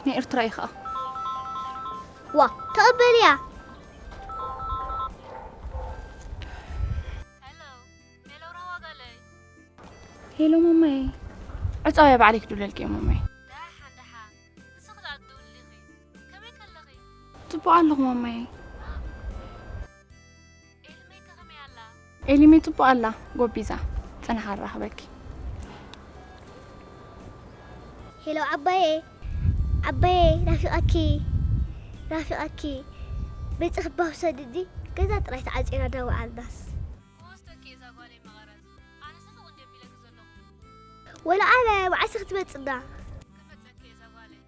ናይ ኤርትራ እዩ ኸኣ። ዋ፣ ተቐበልያ። ሄሎ፣ ሄሎ፣ ራህዋ ጓለይ። ሄሎ፣ ማማየ። ዕጻውያ ባዕለይ ክድውለልኪ እየ፣ ማማየ። ደሓን፣ ደሓን። ንስኺ ደኣ ትድውሊ ኢኺ። ከመይ ከለኺ? ጽቡቕ ኣለኹ፣ ማማየ። ኤልመይ ከ ከመይ ኣላ? ኤሊመይ ጽቡቕ ኣላ፣ ጎቢዛ። ጽንሓ ኣራኽበኪ። ሄሎ ዓባየ፣ ዓባየ ናፊቐኪ፣ ናፊቐኪ። መጺኺ ባህ ሰድዲ፣ ገዛ ጥራይ ተዓጺና ዳወዓልናስ። ክወስደኪ እዛ ጓለይ መቐረት። ኣነስ ፎቕ እንደ ቢለኪ ዘለኹ። ወላ ኣነ መዓስ ክትመጽና? ክመጸኪ እዛ ጓለይ።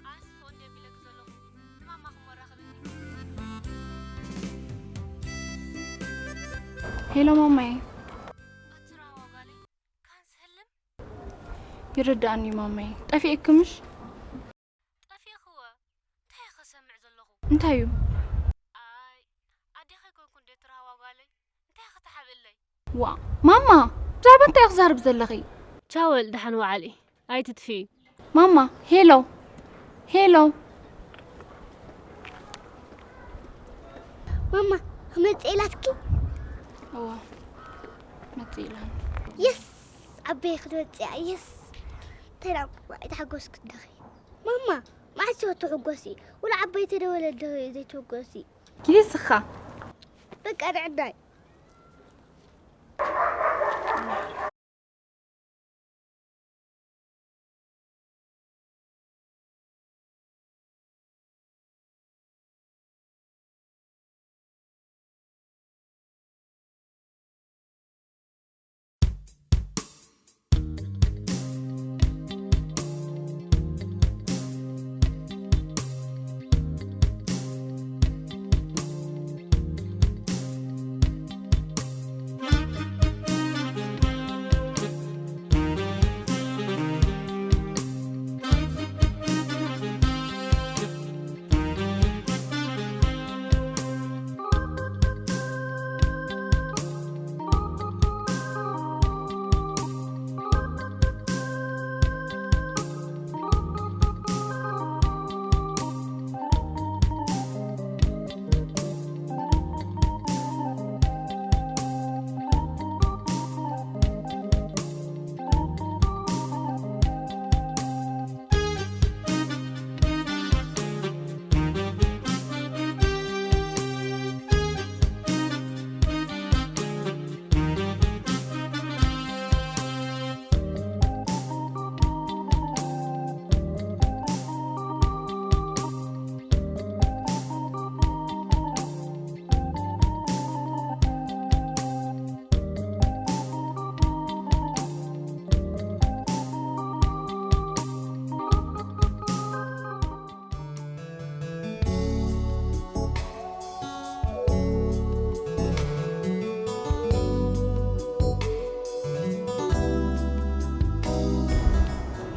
ኣነስ ፎቕ እንደ ቢለኪ ዘለኹ። ንማማ ክመራኽብኒ። ሄሎ ማማየ። ኣቲ ራህዋ ጓለይ፣ ካንስ ህልም? ይርድኣኒ ማማየ። ጠፊኤኪ ምሽ? ጠፊእክወ። እንታይ ኢኺ ሰምዕ ዘለኹ? እንታይ እዩ? ኣይ፣ ኣዴኺ ኣይኮንኩ እንዴ ትራህዋ ጓለይ? እንታይ ኢኺ ትሓብእለይ? ዋ፣ ማማ፣ ብዛዕባ እንታይ ኢኺ ክዛረብ ዘለኺ? ቻው በል፣ ደሓን ወዓሊ። ኣይትጥፍኢ። ማማ፣ ሄሎ። ሄሎ። ማማ፣ ክመጽእ ኢላትኪ? እዋ፣ መጽእ ኢላኒ። የስ፣ ኣበይ ክትመጽእ እያ? የስ። ተራ፣ ኣይተሓጎስኩ እንደኺ። ማማ፣ መዓስ ኢኺ ትሕጎሲ? ወላ ዓባይ ተደወለ ዶ ዘይትሕጎሲ? ጊዜ ስኻ። በቃ ንዕዳይ።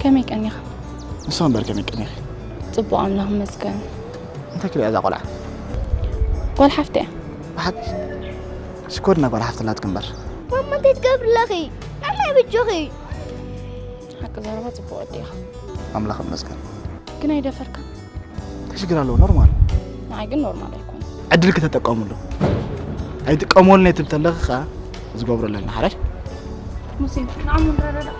ከመይ ቀኒኻ? ንስኺ እምበር ከመይ ቀኒኺ? ጽቡቕ ኣምላኽ ይመስገን። እንታይ ክሪኣ እዛ ቆልዓ? ጓል ሓፍቲ እያ። ብሓቂ? ሽኮርና ጓል ሓፍቲ ኣላትኪ እምበር። ማማ እንታይ ትገብሪ ኣለኺ? ኣላይ ብጆኺ። ሓቂ ዘረባ ጽቡቕ ወዲ ኢኻ። ኣምላኽ ይመስገን። ግን ኣይደፈርካን። እንታይ ሽግር ኣለዎ? ኖርማል። ንዓይ ግን ኖርማል ኣይኮነን። ዕድልኪ ተጠቀምሉ። ኣይጥቀመሉን እየ ትብል ተለኺ ኸኣ ዝገብሮ ኣለኒ ሓራይ። ሙሴ፣ ንዓሙ ንረዳዳእ።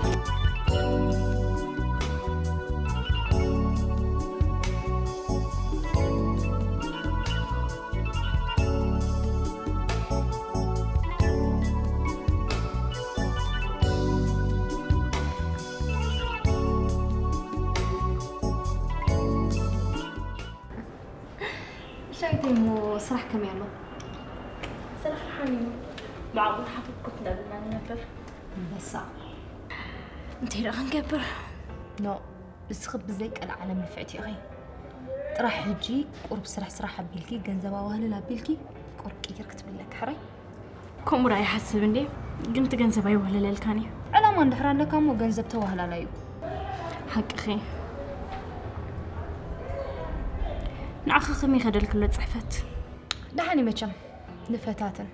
ሻይተይ እሞ ስራሕ ከመይ ኣሎ? ስራሕ ደሓን እዩ። ብዓቕሚ ሓፉፍ ኮፍ እንዳበልና ንነብር። ኣንበሳ። እንታይ ደኣ ክንገብር? ኖ፣ ንስኺ ብዘይ ቀልዓለም ንፍዕቲ ኢኺ። ጥራሕ ሕጂ ቁሩብ ስራሕ ስራሕ ኣቢልኪ፣ ገንዘብ ኣዋህልል ኣቢልኪ፣ ቁሩብ ቅይር ክትብሊ ኣለኪ፣ ሕራይ? ከምኡ ደኣ ይሓስብ እንዴ፣ ግን እቲ ገንዘብ ኣይውህለለልካን እዩ። ዕላማ እንድሕር ኣለካ እሞ ገንዘብ ተዋህላላይ እዩ። ሓቅኺ። ንዓኺ ከመይ ከደልክሎ ጽሕፈት? ደሓን እዩ መቸም፣ ንፈታትን።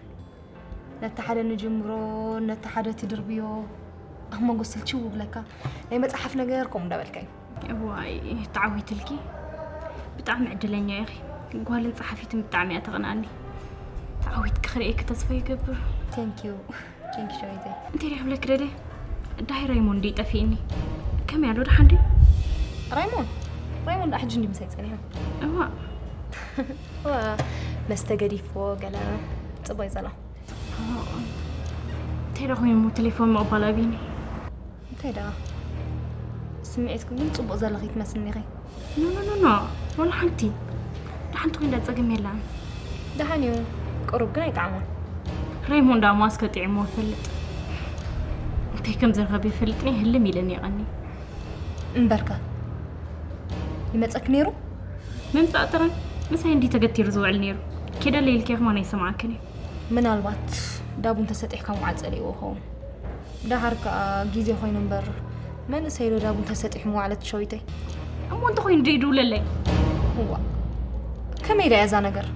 ነቲ ሓደ ንጅምሮ፣ ነቲ ሓደ ትድርብዮ፣ ኣብ መንጎ ስልችው ይብለካ። ናይ መጽሓፍ ነገር ከምኡ እንዳበልካ እዩ። እዋይ፣ ተዓዊትልኪ። ብጣዕሚ ዕድለኛ ኢኺ። ጓልን ጸሓፊትን ብጣዕሚ እያ ተቕንኣኒ። ተዓዊትኪ ክርእየኪ ተስፋ ይገብር። Thank you. Thank you ሸዊተይ። እንታይ ድየ ክብለኪ ደልየ? ዳይ ራይሞንድ እዩ ጠፊእኒ። ከመይ ኣሎ፣ ደሓን ድዩ? ራይሞን ራይሞን ደኣ ሕጂ እንዲ ምሳይ ጸኒሑ። እዋ እዋ፣ መስተ ገዲፍዎ ገለ ጽቡቅ ይጸላ። እንታይ ደኣ ኮይኑ እሞ ቴሌፎን ምቕባል ኣብይኒ? እንታይ ደኣ ስምዒትኩም ግን ጽቡቕ ዘለኺ ትመስልኒ ኢኺ። ኖ ኖ ኖ ኖ፣ ዋላ ሓንቲ። ደሓን ተኾይኑ ዳ ጸገም የላን። ደሓን እዩ፣ ቅሩብ ግን ኣይጠዓሞን። ሬሞን ደኣ ማስከ ጥዒሞ ይፈልጥ። እንታይ ከም ዝረኸብ ይፈልጥኒ ህልም ኢለኒ ይቐኒ። እምበርከ ይመጸክ ነይሩ? ምምጻእ ጥራይ ምሳይ እንዲ ተገቲሩ ዝውዕል ነይሩ። ኬደለ ኢልኪ ከማን ኣይሰምዓክን እዩ። ምናልባት ዳቡ እንተሰጢሕካ ምዓል ጸሊእዎ ይኸውን። ደሓር ከኣ ግዜ ኮይኑ እምበር መንእሰይ ዶ ዳቡ እንተሰጢሑ ምዋዕለት ሸዊተይ። እሞ እንተኾይኑ ዶ ይድውለለይ? እዋ ከመይ ደኣ እዛ ነገር?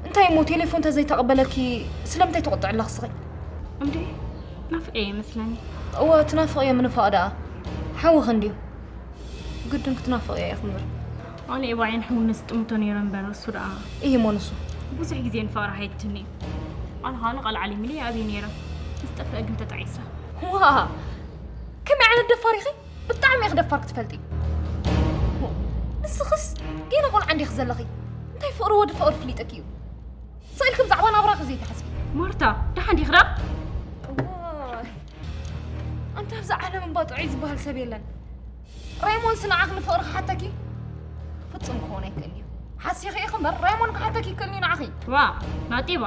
እንታይ እሞ ቴሌፎን ተዘይተቐበለኪ ስለምንታይ ትቑጥዕ ኣለኽ ስኺ? እንዴ ናፍቀ ይመስለኒ። እወ ትናፍቕዮ ምንፋቕ ደኣ ሓውኺ እንድዩ። ግድን ክትናፍቕዮ ኢኺ እምበር። ኣነ ባዕየን ሕውነት ጥምቶ ነይረ እምበር እሱ ደኣ እሂሞ ንሱ። ብዙሕ ግዜ ንፍቕሪ ሃይትኒ። ኣነ ኸኣ ንቓል ዓሊምሊ ኣብየ ነይረ። ምስ ጠፍአ ግን ተጣዒሰ። ዋ ከመይ ዓይነት ደፋር ኢኺ? ብጣዕሚ ኢኺ ደፋር ክትፈልጢ። ንስኽስ ገና ቆልዓ እንዲኺ ዘለኺ። እንታይ ፍቕሪ ወዲ ፍቕሪ ፍሊጠኪ እዩ። ስቕ ኢልኪ ብዛዕባ ናብራኺ ዘይትሓስቢ። ማርታ ደሓን ዲኺ ደኣ? እዋይ ኣንታ ኣብዛ ዓለም እባ ጥዑይ ዝበሃል ሰብ የለን። ሬሞንስ ንዓኺ ንፍቕሪ ክሓተኪ ፍጹም ክኸውን ኣይክእልን እዩ። ሓሲኺ ኢኺ እምበር ሬሞን ክሓተኪ ይክእልን እዩ ንዓኺ። ዋ ናጢባ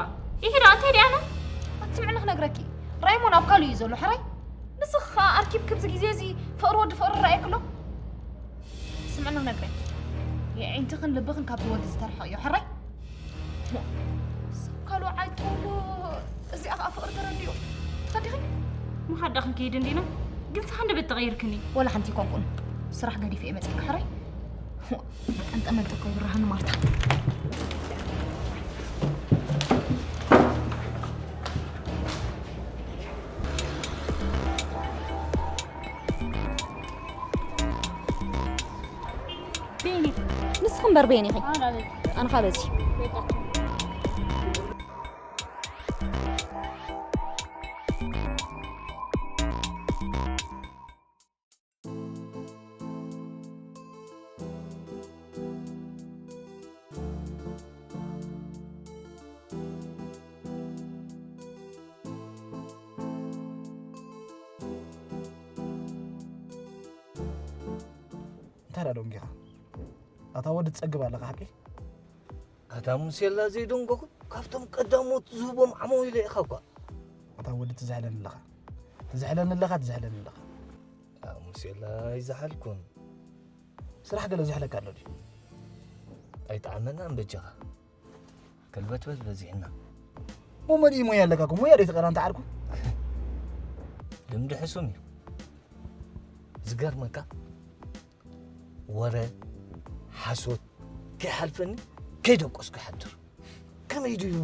ኢኺ ደኣ እንታይ ደኣ ኣነ ኣትስምዕኒ ክነግረኪ ሬሞን ኣብ ካልእ እዩ ዘሎ ሕራይ ንስኺ ኸኣ ኣርኪብኪ ኣብዚ ግዜ እዚ ፍቕሪ ወዲ ፍቕሪ ይረኣየኪ ኣሎ። ስምዕኒ ክነግረኪ የዒንትኽን ልብኽን ካብዚ ወዲ ዝተርሓቕ እዩ ሕራይ። ሰብ ካልእ ዓይትወሉ እዚኣ ኸኣ ፍቕሪ ተረዲኡ ትኸዲኺ ምኻዳ ክንከይድ እንዲና ግን ስኻ ንበት ተቐይርክኒ ወላ ሓንቲ ይኮንኩን ስራሕ ገዲፈ እየ መፂእካ ሕራይ ጠንጠመንጠ እኮ ይብርሃኒ ማርታ ቤኒ ንስኺ እምበር ቤኒ ኢኺ ኣነ ካበዚ እንታይ ደኣ ደንጊኻ? ኣታ ወዲ ትጸግብ ኣለኻ ሓቂ? ኣታ ሙሴላ ዘይደንጎኹ ካብቶም ቀዳሞት ዝህቦም ዓመው ኢለ ኢኻ እኳ። ኣታ ወዲ ትዝሕለኒ ኣለኻ። ትዝሕለኒ ኣለኻ፣ ትዝሕለኒ ኣለኻ። ኣታ ሙሴላ ኣይዝሓልኩን። ስራሕ ገለ ዝሕለካ ኣሎ ድዩ? ኣይጠዓመናን በጃኻ። ከልበትበት በዚሕና። ሞመዲ ሞያ ኣለካ እኮ ሞያ ደይ ተቐራን ተዓርኩ። ልምዲ ሕሱም እዩ። ዝገርመካ ወረ ሓሶት ከይሓልፈኒ ከይደቆስኩ ይሓድር። ከመይ ድዩ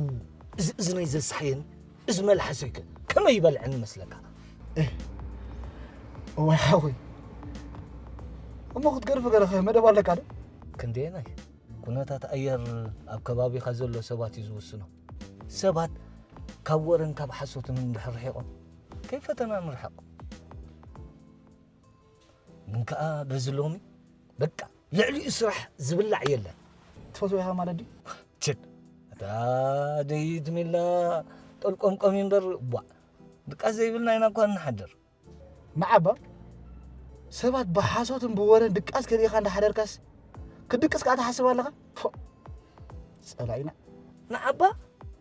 እዚ እዝነይ ዘስሓየኒ እዚ መልሓሰይከ ከመይ ይበልዐኒ መስለካ? እዋይ ሓወይ እሞ ክትገርፍ ገለኸ መደብ ኣለካ ዶ? ክንደየናይ ኩነታት ኣየር ኣብ ከባቢኻ ዘሎ ሰባት እዩ ዝውስኖ። ሰባት ካብ ወረን ካብ ሓሶትን እንድሕር ርሒቖም ከይፈተና ንርሓቕ። ግን ከኣ በዚ ሎሚ በቃ ልዕሊኡ ስራሕ ዝብላዕ የለን። ትፈትዎ ኢኻ ማለት ድዩ? ችድ እታ ደይት ሚላ ጠልቆምቆም እምበር ቧ ድቃስ ዘይብልና ኢና እኳ ንሓድር። ንዓባ ሰባት ብሓሶትን ብወረን ድቃስ ከሪእኻ እንዳሓደርካስ ክድቅስ ከኣ ትሓስብ ኣለኻ? ፎእ! ጸላኢና። ንዓባ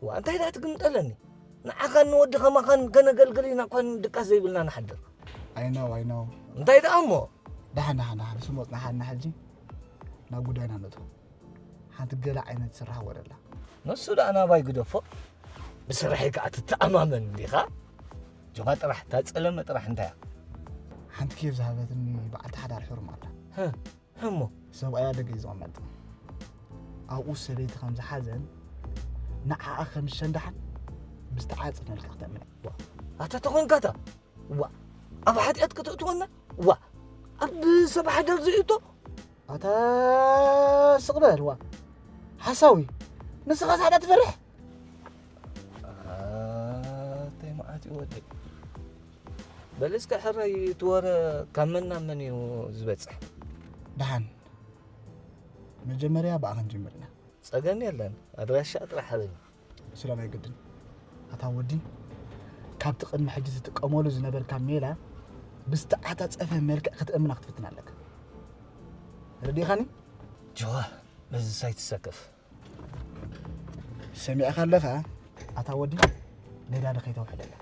ዋ እንታይ ደኣ ትግምጠለኒ? ንዓኻን ንወዲ ኸማኻን ከነገልግል ኢና እኳ ድቃስ ዘይብልና ንሓድር። I know I know። እንታይ ደኣ እሞ? ደሓን ደሓን ደሓን ስሞጽ ንሓና ሕጂ ናብ ጉዳይና ንእቶ። ሓንቲ ገለ ዓይነት ስራሕ ወደላ። ንሱ ደኣ ናባይ ግደፎ። ብስርሐይ ከኣ ትተኣማመን ዲኻ? ጆኻ ጥራሕ እታ ጸለመ ጥራሕ እንታይ እያ? ሓንቲ ኬፍ ዝሃበትኒ በዓልቲ ሓዳር ሕሩም ኣላ። እሞ ሰብኣያ ደገ እዩ ዝቕመጥ ኣብኡ ሰበይቲ ከም ዝሓዘን ንዓኣ ከም ዝሸንዳሓን ብዝተዓጸነልካ ክተምን ኣታ ተኾንካታ ዋ ኣብ ሓጢኣት ከተእትወና ዋ ኣብ ሰብ ሓዳር ዝእቶ ኣታ ስቕ በል ዋ ሓሳዊ ንስኻ ሳዕዳ ትፈርሕ ኣተይ መዓት እዩ ወደይ በል እስከ ሕራይ እቲ ወረ ካብ መን ናብ መን እዩ ዝበፅሕ ደሓን መጀመርያ ብኣኸን ጀምርና ጸገም የለን ኣድራሻ ጥራሕ ሃበኒ። ስለ ናይ ግድን ኣታ ወዲ ካብቲ ቅድሚ ሕጂ ትጥቀመሉ ዝነበርካ ሜላ ብዝተዓጻጸፈ መልክዕ ክትእምና ክትፍትን ኣለካ። ተረዲእኻኒ? ጆዋ በዚ ሳይትሰከፍ። ሰሚዕኻ ኣለኻ ኣታ ወዲ ነዳዲ ከይተውሕደላ።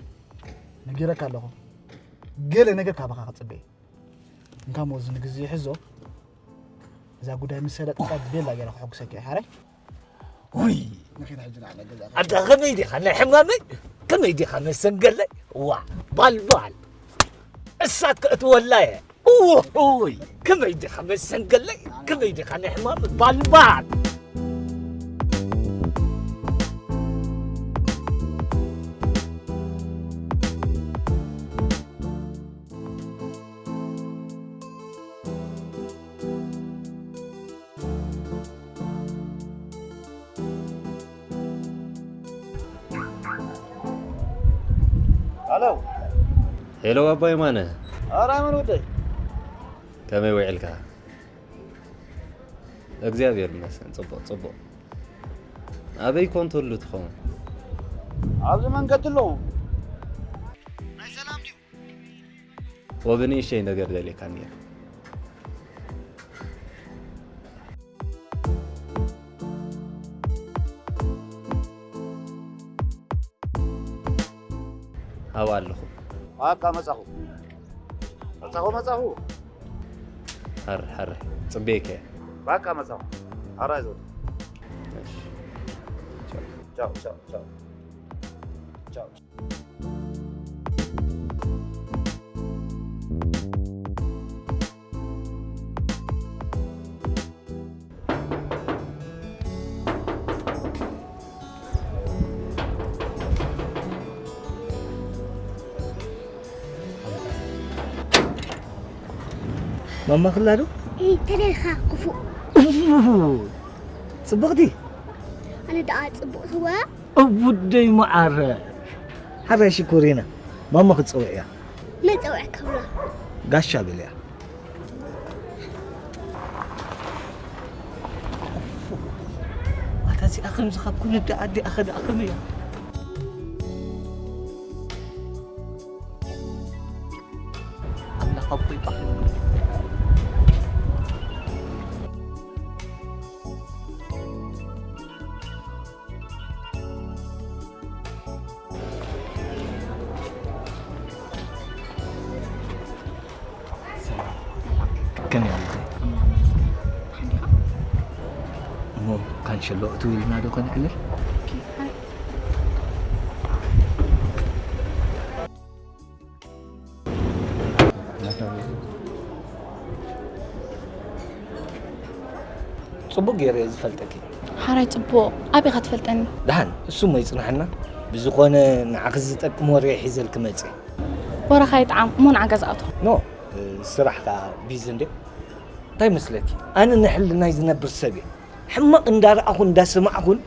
ነጊረካ ኣለኹ ገለ ነገር ካባኻ ክጽበየ። እንካሞ እዚ ንግዜ ይሕዞ እዛ ጉዳይ ምስ ሰለጠት ቤላ ገይራ ክሕጉሰኪ እየ ሓራይ ውይ ንኺድ ሕጂ ንዓና ገዛ ኣታ ከመይ ዲኻ ናይ ሕማመይ ከመይ ዲኻ መሰንገለይ ዋ ባልባል እሳት ከእትወላ እየ ውይ ከመይ ዲኻ መሰንገለይ ከመይ ዲኻ ናይ ሕማመይ ባልባል ሄሎ ባባ የማነ። ኧረ ምን ወደይ? ከመይ ውዒልካ? እግዚኣብሔር ይመስገን ጽቡቕ ጽቡቕ። ኣበይ ኮን ትህሉ ትኸውን? ኣብዚ መንገዲ ኣለኹ። ናይ ሰላም ድዩ? ወብንእሽተይ ነገር ደልየካ ነይረ። ኣብኣ ኣለኹ። በቃ መጻኹ። መጻኹ መጻኹ። ሕራይ ሕራይ ጽበየካ እየ። በቃ መጻኹ። ሕራይ ዘውዲ። እሺ። ቻው ቻው ቻው። ቻው። ማማ ክላ ዶ? እይ ተለልኻ ክፉእ። ጽብቕቲ። ኣነ ደኣ ጽቡቕ ትወ። እውደይ መዓረ ሓራይ ሽኮሪና ማማ ክትጸውዕ እያ መጸውዕ ከብላ ጋሻ በልያ ኣታ እዚኣ ከምዚ ካብ ኩንዲ ኣዲኣ ኸ ደኣ ከመይ እያ ኣምላኽ ኣቦይ ባዕሉ ከመይ ኣለኺ? እሞ ካንሸሎ እትው ኢልና ዶ ከነዕልል? ጽቡቕ ገይረ እየ ዝፈልጠኪ። ሓራይ ጽቡቕ፣ ኣበይ ኢኻ ትፈልጠኒ? ደሓን፣ እሱ እሞ ይጽናሓና። ብዝኾነ ንዓኺ ዝጠቅም ወረ እየ ሒዘልኪ መጽየ። ወረኻ ይጥዓም፣ እሞ ንዓ ገዛ እቶ። ኖ፣ ስራሕ ከኣ ቢዚ እንድየ። እንታይ መስለኪ? ኣነ ንሕልናይ ዝነብር ሰብ እየ። ሕማቕ እንዳረኣኹን እንዳሰማዕኹን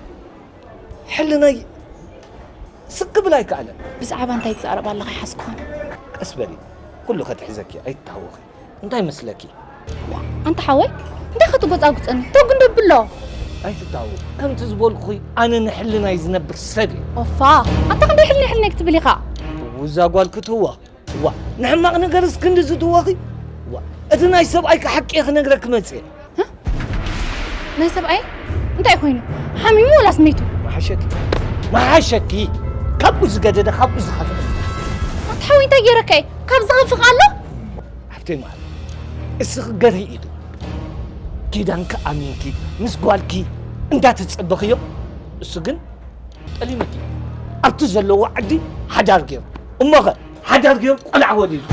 ሕልናይ ስቅ ክብል ኣይከኣለን። ብዛዕባ እንታይ ትዛረብ ኣለኻ ኣይሓዝኩኻን። ቀስ በሊ ኩሉ ከትሕዘኪ ኣይትተሃወኺ። እንታይ መስለኪ? ኣንታ ሓወይ እንታይ ክትጎጻጉጸኒ ተጉንዶ ብሎ። ኣይትተሃወኺ ከምቲ ዝበልኩኺ ኣነ ንሕልናይ ዝነብር ሰብ እየ። ኦፋ ኣታ ክንደይ ሕልናይ ሕልናይ ክትብል ኢኻ። እዛ ጓል ክትህወኽ ዋ ንሕማቕ ነገርስ ክንድዚ ትወኺ ዋ እቲ ናይ ሰብኣይኪ ሓቂ እየ ክነግረኪ መፅየ ናይ ሰብኣይ እንታይ ኮይኑ ሓሚሙ ወላስ ሚቱ መሓሸኪ መሓሸኪ ካብኡ ዝገደደ ካብኡ ዝኸፍእ ኣቲ ሓወይ እንታይ ገይረካ እየ ካብ ዝኸፍእ ኣሎ ሓፍተይ ማለት እስኺ ገርሂ ኢሉ ኪዳንኪ ኣሚንኪ ምስ ጓልኪ እንዳተፀበኽዮ እሱ ግን ጠሊሙኪ ኣብቲ ዘለዎ ዓዲ ሓዳር ገይሩ እሞኸ ሓዳር ገይሩ ቆልዓ ወሊዱ።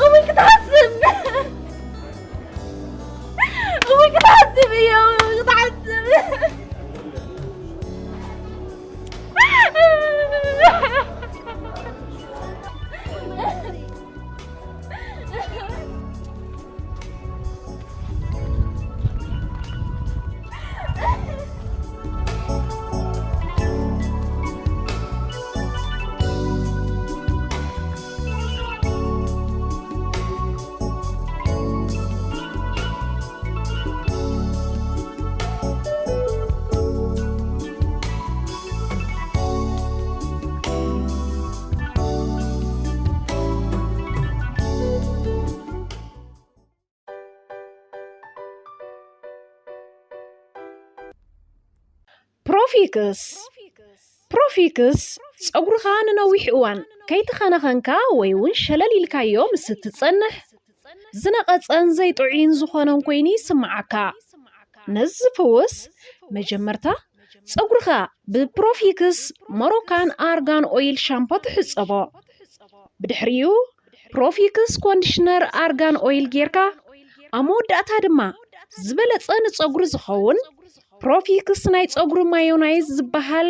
እውይ ክትሓስብ፣ እውይ ክትሓስብ እየ፣ እውይ ክትሓስብ። ፕሮፊክስ። ፕሮፊክስ ጸጉርኻ ንነዊሕ እዋን ከይተኸናኸንካ ወይ እውን ሸለል ኢልካዮ ምስ እትጸንሕ፣ ዝነቐጸን ዘይጥዑይን ዝኾነን ኮይኑ ይስምዓካ። ነዚ ዝፍውስ፣ መጀመርታ ጸጉርኻ ብፕሮፊክስ ሞሮካን ኣርጋን ኦይል ሻምፖ ትሕጸቦ። ብድሕሪኡ ፕሮፊክስ ኮንዲሽነር ኣርጋን ኦይል ጌርካ፣ ኣብ መወዳእታ ድማ ዝበለጸ ንጸጉሪ ዝኸውን ፕሮፊክስ ናይ ጸጉሪ ማዮናይዝ ዝበሃል፣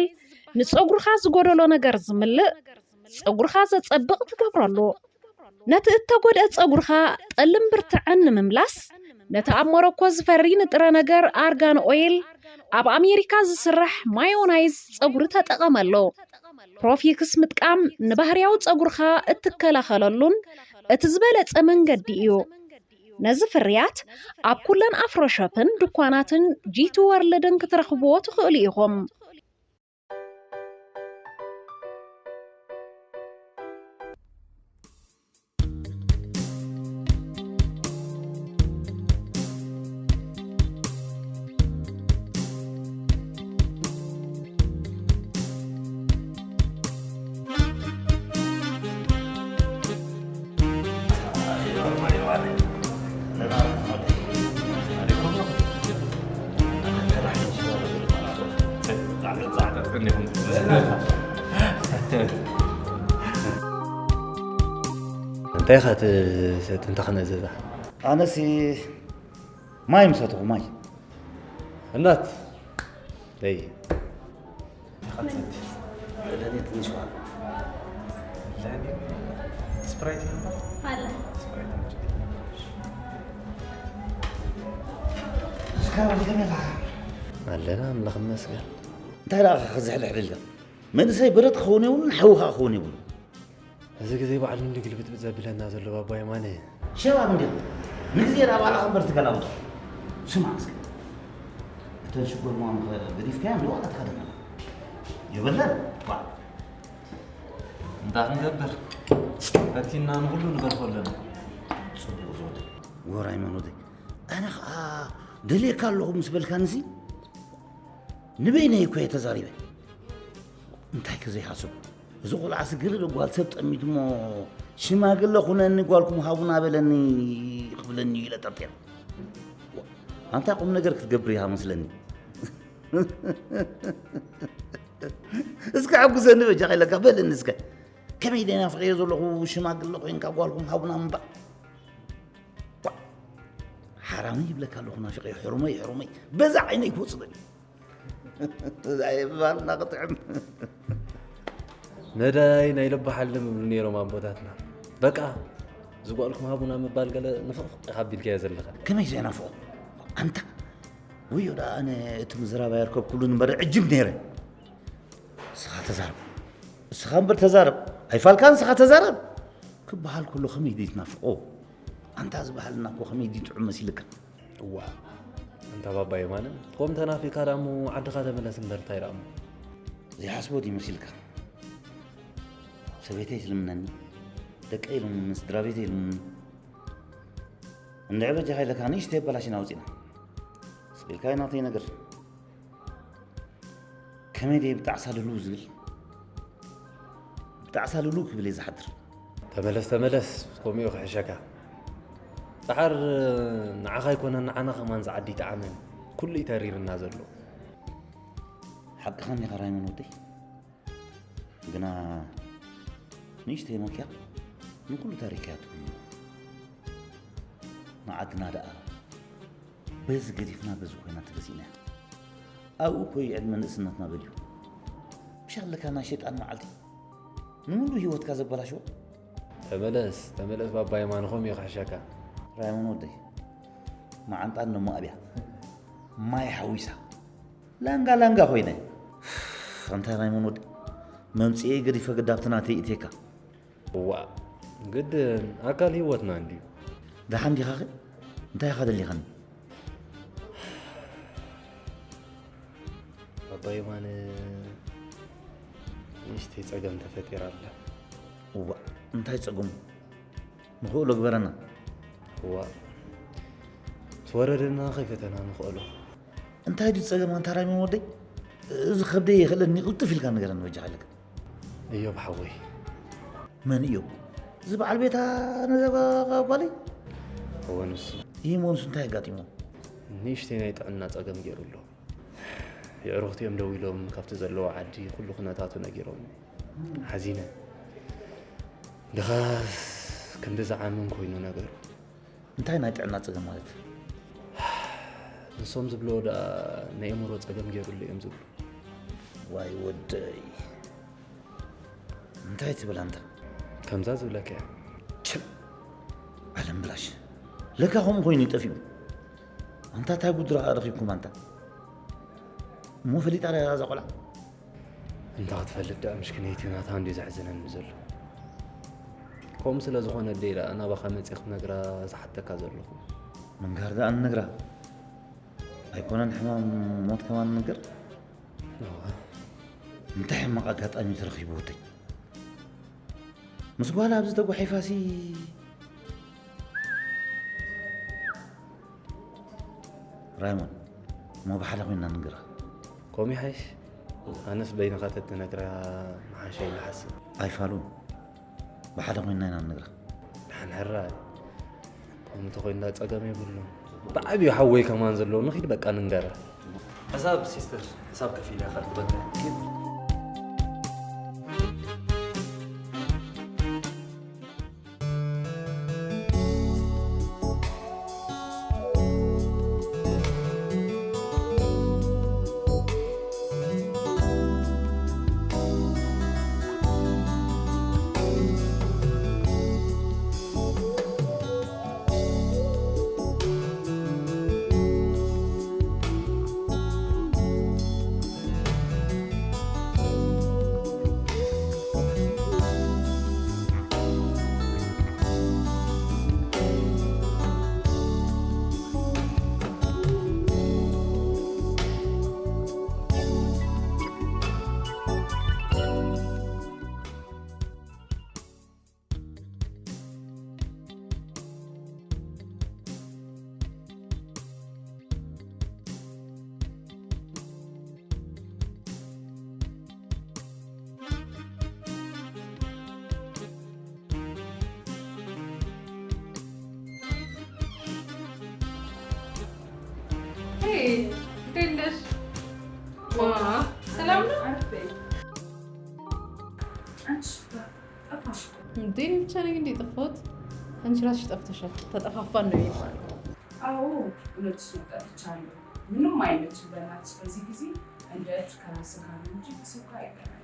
ንጸጉርኻ ዝጎደሎ ነገር ዝምልእ፣ ጸጉርኻ ዘጸብቕ ትገብረሉ። ነቲ እተጎድአ ጸጉርኻ ጠልን ብርትዐን ንምምላስ፣ ነቲ ኣብ ሞሮኮ ዝፈሪ ንጥረ ነገር ኣርጋን ኦይል፣ ኣብ ኣሜሪካ ዝስራሕ ማዮናይዝ ጸጉሪ ተጠቐመሉ። ፕሮፊክስ ምጥቃም ንባህርያዊ ጸጉርኻ እትከላኸለሉን እቲ ዝበለጸ መንገዲ እዩ። ነዚ ፍርያት ኣብ ኩለን ኣፍሮ ሾፕን ድኳናትን ጂቲ ወርልድን ክትረኽብዎ ትኽእሉ ኢኹም። እንታይ ኢኻ ትሰቲ እንተ ኸነዘዛ? ኣነሲ ማይ ምሰትኹ፣ ማይ። እናት፣ ደይ። ለእኔ ትንሽ ውሃ። ለእኔ ስፕራይት ይኖራል? አለ። ስፕራይት አምጪ። እስካብ ከመይ ኢኻ? ኣለና፣ ኣምላኽ ይመስገን። እንታይ ደኣ ከ ዝሕልሕል ኢልካ? መንእሰይ በረድ ክኸውን የብሉን፣ ሓዊ ከኣ ክኸውን የብሉን። እዚ ግዜ ባዕሉ እንዲ ግልብጥብጥ ዘብለና ዘሎ ባባ የማነ። ሸባብ እንዲኻ። ንግዜ ደኣ ባዕልኻ እምበር ትገላብጦ። ስማዕ እስከ። እተን ሽጎርማም ገዲፍካየን ንዋላ ትኸደን ኣለኻ። የበለን። ዋ። እንታይ ክንገብር? ፈቲና ንኹሉ ንገድፎ ኣለና። ጽቡቕ ዝወደ። ወራይ መኖተይ። ኣነ ኸኣ ደልየካ ኣለኹ ምስ በልካንሲ፣ ንበይነይ እኮ እየ ተዛሪበ። እንታይ ከ ዘይሓስብ? እዚ ቆልዓ ስግር ኢሉ ጓል ሰብ ጠሚቱ እሞ፣ "ሽማግለ ኩነኒ ጓልኩም ሃቡና በለኒ" ክብለኒ እዩ ኢለ ጠርጢረ። ኣንታ ቁም ነገር ክትገብር ኢኻ መስለኒ። እስከ ሓጉሰኒ በጃኻ ኢለካ በለኒ እስከ። ከመይ ደይ ናፍቐዮ ዘለኹ ሽማግለ ኮይንካ ጓልኩም ሃቡና ምባል። ዋ! ሓራመይ ይብለካ ኣለኹ ናፊቐ፣ ሕሩመይ፣ ሕሩመይ። በዛ ዓይነይ ክወጽእ ደልዩ። እዛ የባልና ክጥዕም። ነዳይ ናይ ልቢ ሓልም ይብሉ ነይሮም ኣቦታትና። በቃ፣ እዚ ጓልኩም ሃቡና ምባል ገለ ንፍቕፍቕ ኢኻ ኣቢልካዮ ዘለኻ። ከመይ ዘይናፍቖ? ኣንታ፣ ወዮ ደኣ ኣነ እቲ ምዝራብ ኣየርከብኩሉን እምበር ዕጅብ ነይረ። እስኻ ተዛረብ። እስኻ እምበር ተዛረብ። ኣይፋልካን እስኻ ተዛረብ። ክበሃል ከሎ ከመይ ድዩ ትናፍቆ? ኣንታ እዚ ባህልና እኮ ከመይ ድዩ ጥዑም መሲልካ? እዋ፣ ኣንታ ባባ የማነ፣ ከምኡ ተናፊቅካ ደኣ እሞ ዓድኻ ተመለስ እምበር እንታይ ደኣ እሞ? ዘይሓስቦ ድዩ መሲልካ? ሰበይተይ ትልምነኒ፣ ደቀይ ይልምኑኒ፣ ስድራ ቤተይ ይልምኑኒ። እንድዒ በጃኻ ኢለካ ንእሽተይ ኣበላሽና ኣውፂና። ስቕ ኢልካ እዩ ናተይ ነገር። ከመይ ድየ ብጣዕሳ ልሉ ዝብል? ብጣዕሳ ልሉ ክብል እየ ዝሓድር። ተመለስ፣ ተመለስ፣ ከምኡ እዩ ክሕሸካ። ጸዓር ንዓኻ ኣይኮነን፣ ንዓና ከማን ዝዓዲ ይጠዓመን። ኩሉ እዩ ተሪርና ዘሎ። ሓቅኻ እኒኻ ራይሞን ወደይ። ግና ንእሽተይ መኪያ ንኩሉ ታሪክ እያ ትኩን። መዓትና ደኣ በዚ ገዲፍና በዚ ኮይና ተገዚእና። ኣብኡ እኮ እዩ ዕድመ ንእስነትና በልዩ። ብሻለካ ናይ ሸይጣን መዓልቲ ንምሉ ህይወትካ ዘበላሽዎ። ተመለስ፣ ተመለስ ባባ የማነ፣ ከምኡ እዩ ክሕሸካ። ራይሞን ወደይ፣ መዓንጣ እሞ ኣብያ ማይ ሓዊሳ ላንጋ ላንጋ ኮይነ። ኣንታ ራይሞን ወደይ፣ መምጽኤ ገዲፈ ግዳብቲ ናተይ እቴካ። እዋ፣ ግድን ኣካል ህይወትና እንድዩ። ደሓን ዲኻኸ? እንታይ ኢኻ ደሊኻኒ? ኣባ የማነ፣ ንእሽተይ ጸገም ተፈጢራ ኣላ። እዋ፣ እንታይ ጸገሙ? ንኽእሎ ግበረና። እዋ፣ ተወረደና ከይፈተና ንኽእሎ። እንታይ ድዩ ጸገም ኣንታ ራይሞን ወደይ? እዚ ከብደይ የኽእለኒ፣ ቅልጥፍ ኢልካ ንገረኒ በጃኻ ኣለካ። እዮብ ሓወይ። መን እዮብ? እዚ በዓል ቤታ ነዛ ጓለይ? እወ ንሱ። ይህ መሆንሱ እንታይ ኣጋጢሞ? ንእሽተይ ናይ ጥዕና ጸገም ገይሩ ኣሎ። የዕሩኽቲ እዮም ደዊሎም ካብቲ ዘለዎ ዓዲ ኩሉ ኩነታቱ ነጊሮም። ሓዚነ። ድኻስ ክንዲ ዝዓምን ኮይኑ ነገሩ። እንታይ ናይ ጥዕና ጸገም ማለት? ንሶም ዝብልዎ ደኣ ናይ ኣእምሮ ጸገም ገይሩሉ እዮም ዝብሉ። ዋይ ወደይ። እንታይ ትብል ኣንታ? ከምዛ ዝብለካ እያ። ችም! ዓለም ብላሽ። ለካ ከምኡ ኮይኑ እዩ ጠፊኡ። ኣንታ እንታይ ጉድ ረኣ ረኺብኩም ኣንታ? እሞ ፈሊጣ ርያ እዛ ቆልዓ? እንታ ክትፈልጥ ደኣ ምሽክነይቲ ናታ እንድዩ ዘሕዝነኒ ዘሎ። ከምኡ ስለ ዝኾነ ኣደይ ደኣ ናባኻ መጺእ ክነግራ ዝሓተካ ዘለኹ። ምንጋር ደኣ ንነግራ። ኣይኮነን ሕማም ሞት ከማን ንነግር? እዋ። እንታይ ሕማቕ ኣጋጣሚ ተረኺቡ ወደይ? ምስ ጓል ኣብዚ ተጓሒፋሲ ራይሞን፣ እሞ ብሓደ ኮይንና ንንገራ። ከምኡ ይሓይሽ? ኣነስ በይንኻ ተትነግራ ምሓሸ ኢለ ሓስብ። ኣይፋሉን። ብሓደ ኮይንና ኢና ንንገራ። ደሓን ሕራይ። ከምኡ እንተኾይንና ጸገም የብሉን። ብዓብዩ ሓወይ ከማን ዘለዎ ንኺድ በቃ ንንገራ። ሕሳብ ሲስተር፣ ሕሳብ ከፊለ እያ ካልእ በቃ። ሄይ፣ እንዴት ነሽ? ዋ፣ ሰላም ነው? አረፍ በይ። አንቺ ጠፋሽ እኮ። እንዴ፣ እኔ ብቻ ነኝ እንዴ የጠፋሁት? አንቺ ራስሽ ጠፍተሻል። ተጠፋፋን ነው የሚባለው። አዎ፣ እውነትሽ ነው፣ ጠፍቻለሁ። ምንም አይመችም በእናትሽ በዚህ ጊዜ። እንደ እህት ከራስ ጋር ነው እንጂ ከሰው ጋር አይገናኝም።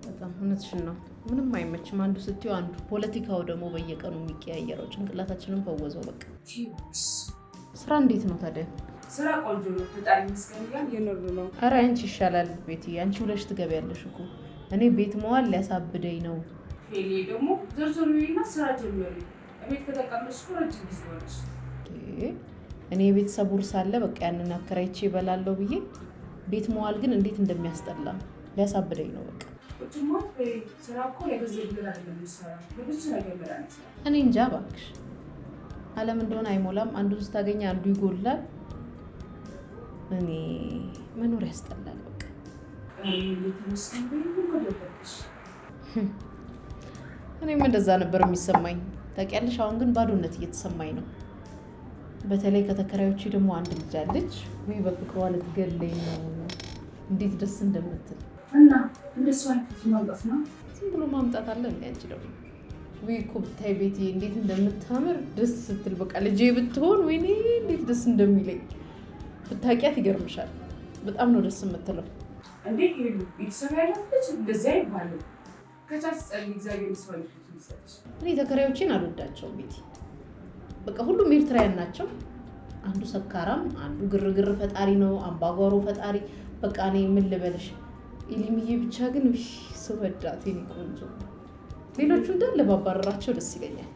በጣም እውነትሽን ነው። ምንም አይመችም። አንዱ ስትይው አንዱ። ፖለቲካው ደግሞ በየቀኑ የሚቀያየረው ጭንቅላታችንን በወዘው በቃ። ቲዩስ። ስራ እንዴት ነው ታዲያ? ስራ ቆንጆ ነው፣ ፈጣሪ ይመስገን እያልን እየኖርን ነው። ኧረ አንቺ ይሻላል ቤቲ፣ አንቺ ውለሽ ትገቢያለሽ እኮ። እኔ ቤት መዋል ሊያሳብደኝ ነው። ሄሊ ደግሞ ዞር ዞር በይና ስራ ጀምሪ። እቤት ከተቀመጥሽ እኮ ረጅም ጊዜ ሆነሽ። እንዴ፣ እኔ የቤተሰብ ውርስ አለ፣ በቃ ያንን አከራይቼ እበላለሁ ብዬ ቤት መዋል ግን እንዴት እንደሚያስጠላ ሊያሳብደኝ ነው በቃ። ቁጭ ማት በይ። ስራ እኮ ለገንዘብ ብለን አይደለም የምንሰራው፣ ለብዙ ነገር መድኃኒት ነው። እኔ እንጃ እባክሽ። ዓለም እንደሆነ አይሞላም፣ አንዱን ስታገኝ አንዱ ይጎድላል። እኔ መኖር ያስጠላል በቃ። እኔ እንዴት ተመስገን በይ፣ ምን ጎደለብሽ? እኔም እንደዛ ነበር የሚሰማኝ። ታውቂያለሽ፣ አሁን ግን ባዶነት እየተሰማኝ ነው። በተለይ ከተከራዮቼ ደግሞ አንድ ልጅ አለች። ውይ በፍቅሯ ልትገለኝ ነው። እንዴት ደስ እንደምትል። እና እንደሱ አይነት ልጅ ማምጣት ነው? ዝም ብሎ ማምጣት አለ እንዴ? አንቺ ደግሞ ውይ እኮ ብታይ ቤቲ እንዴት እንደምታምር ደስ ስትል፣ በቃ ልጄ ብትሆን ወይኔ እንዴት ደስ እንደሚለኝ ብታውቂያት ይገርምሻል። በጣም ነው ደስ የምትለው። እንዴ ሄሉ፣ ቤተሰብ ያላት ልጅ እንደዚህ አይባልም። ከቻልሽ ጸልይ፣ እግዚአብሔር የሰው ልጅ ልጅ ይሰጥሽ። እኔ ተከራዮቼን አልወዳቸውም ቤቲ። በቃ ሁሉም ኤርትራውያን ናቸው። አንዱ ሰካራም፣ አንዱ ግርግር ፈጣሪ ነው፣ አምባጓሮ ፈጣሪ። በቃ እኔ ምን ልበልሽ፣ ኢሊምዬ ብቻ ግን ውይ ስወዳት የኔ ቆንጆ። ሌሎቹ እንዳለ ባባረራቸው ደስ ይለኛል።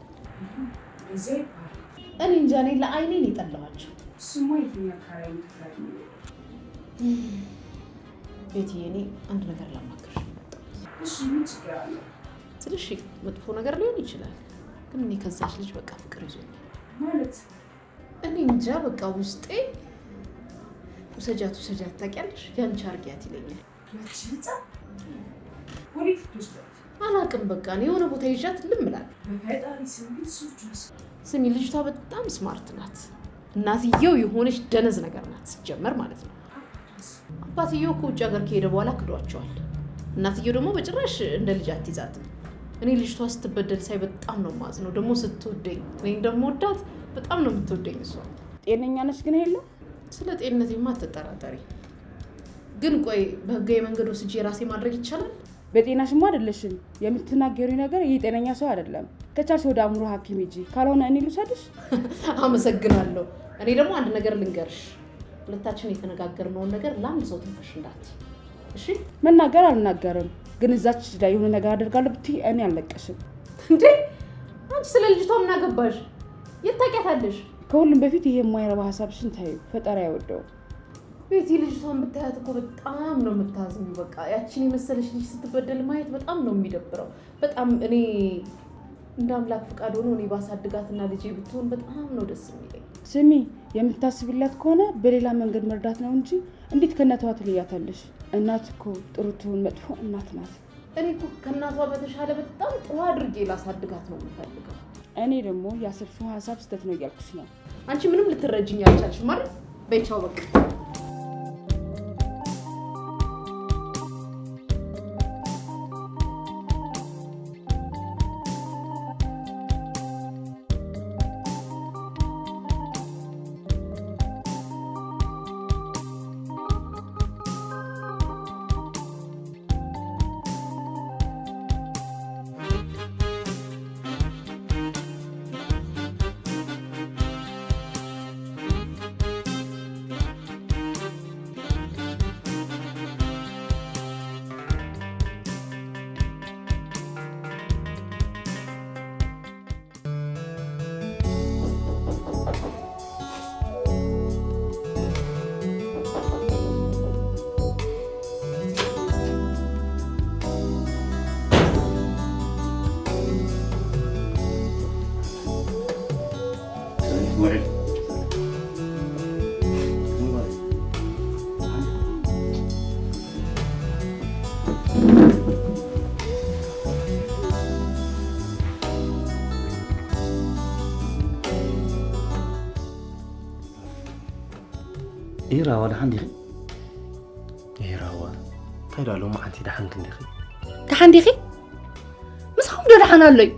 እዚህ አይባልም። እኔ እንጃ፣ እኔ ለአይኔ ነው የጠላኋቸው። ስሙ የትኛው አካባቢ ነው ተከራይ ነው? ቤትዬ፣ እኔ አንድ ነገር ላማክርሽ ነው የመጣሁት። እሺ፣ ምን ችግር አለ? ትንሽ መጥፎ ነገር ሊሆን ይችላል፣ ግን እኔ ከዛች ልጅ በቃ ፍቅር ይዞኛል። ማለት? እኔ እንጃ፣ በቃ ውስጤ «ውሰጃት፣ ውሰጃት፣ ታውቂያለሽ፣ ያንቺ አርጊያት» ይለኛል። ያቺ ህፃን ወዴት ልትወስዳት? አላቅም፣ በቃ እኔ የሆነ ቦታ ይዣት ልም እላለሁ። በፈጣሪ ስም ግን እሱ እጁን አስ- ስሚ፣ ልጅቷ በጣም ስማርት ናት። እናትየው የሆነች ደነዝ ነገር ናት ሲጀመር ማለት ነው። አባትየው እኮ ውጭ ሀገር ከሄደ በኋላ ክዷቸዋል። እናትየው ደግሞ በጭራሽ እንደ ልጅ አትይዛትም። እኔ ልጅቷ ስትበደል ሳይ በጣም ነው የማዝነው። ደግሞ ስትወደኝ፣ እኔ እንደምወዳት በጣም ነው የምትወደኝ እሷ። ጤነኛ ነች ግን ሄሉ? ስለ ጤንነቴማ አትጠራጠሪ። ግን ቆይ በህጋዊ መንገድ ወስጄ የራሴ ማድረግ ይቻላል? በጤናሽማ አይደለሽም። የምትናገሪው ነገር ይህ ጤነኛ ሰው አይደለም። ከቻልሽ ወደ አእምሮ ሐኪም ሂጂ፣ ካልሆነ እኔ ልውሰድሽ። አመሰግናለሁ። እኔ ደግሞ አንድ ነገር ልንገርሽ፣ ሁለታችን የተነጋገርነውን ነገር ለአንድ ሰው ትንፈሽ እንዳትዪ፣ እሺ? መናገር አልናገርም፣ ግን እዛች ላይ የሆነ ነገር አደርጋለሁ ብትይ እኔ አልለቅሽም። እንዴ አንቺ ስለ ልጅቷ ምን አገባሽ? የት ታውቂያታለሽ? ከሁሉም በፊት ይሄ የማይረባ ሀሳብሽን ታዩ፣ ፈጣሪ አይወደውም። ቤቲ፣ ልጅቷን ብታያት እኮ በጣም ነው የምታዝኑ። በቃ ያችን የመሰለች ልጅ ስትበደል ማየት በጣም ነው የሚደብረው። በጣም እኔ እንደ አምላክ ፍቃድ ሆኖ እኔ ባሳድጋትና ልጄ ብትሆን በጣም ነው ደስ የሚለኝ። ስሚ፣ የምታስብላት ከሆነ በሌላ መንገድ መርዳት ነው እንጂ እንዴት ከእናቷ ትለያታለሽ? እናት እኮ ጥሩ ትሁን መጥፎ እናት ናት። እኔ እኮ ከእናቷ በተሻለ በጣም ጥሩ አድርጌ ላሳድጋት ነው የምፈልገው። እኔ ደግሞ ያሰብሽው ሀሳብ ስህተት ነው እያልኩሽ ነው። አንቺ ምንም ልትረጅኝ አልቻልሽም አይደል? በይ ቻው በቃ። ኢራዋ ደሓን ዲኺ? ኢራዋ፣ እንታይ ደኣ ሎማዓንቲ ደሓን ክንዲኺ? ደሓን ዲኺ? ምሳኹም ዶ ደሓን ኣሎይ?